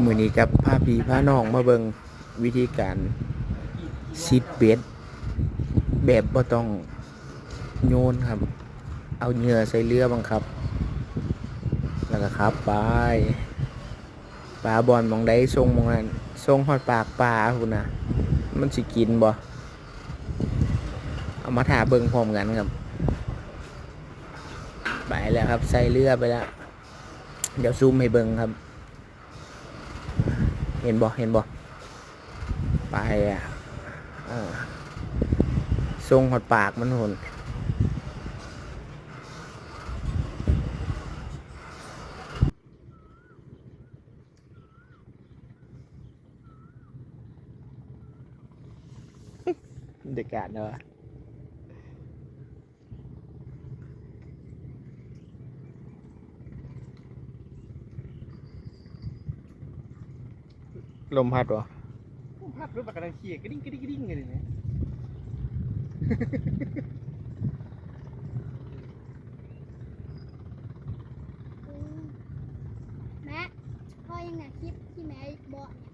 ມື້ນີ້ກໍພາພີ່ພານ້ອງມາເບິ່ງວິທີການຊິດເບັດແບບບໍ່ຕ້ອງໂຍນຄັບ. ເອົາເຫຍື່ອໃສ່ເຮືອບັງຄັບ ແລ້ວກໍຂັບໄປ. ປາບ່ອນໝ່ອງໃດສົ່ງໝ່ອງນັ້ນ, ສົ່ງຮອດປາກປາພຸ້ນນະ. ມັນຊິກິນບໍ່? ເອົາມາຖ້າເບິ່ງພ້ອມກັນຄັບ. ໄປແລ້ວຄັບ, ໃສ່ເຮືອໄປແລ້ວ. ດຽວຊູມໃຫ້ເບິ່ງຄັບ. ເຫັນບໍ່? ເຫັນບໍ່? ໄປ ເອີ ສົ່ງຮອດປາກມັນພຸ້ນ. ບັນຍາກາດເນາະ. ລົມພັດບໍ່? ລົມພັດ ລົມພັດ ກຳລັງເຂຍກະດິ້ງກະດິ້ງກະດິ້ງຢູ່ນີ້ແຫຼະ. ແມ່ ພໍ່ຍັງໜ້າຄລິບທີ່ແມ່ເບາະ.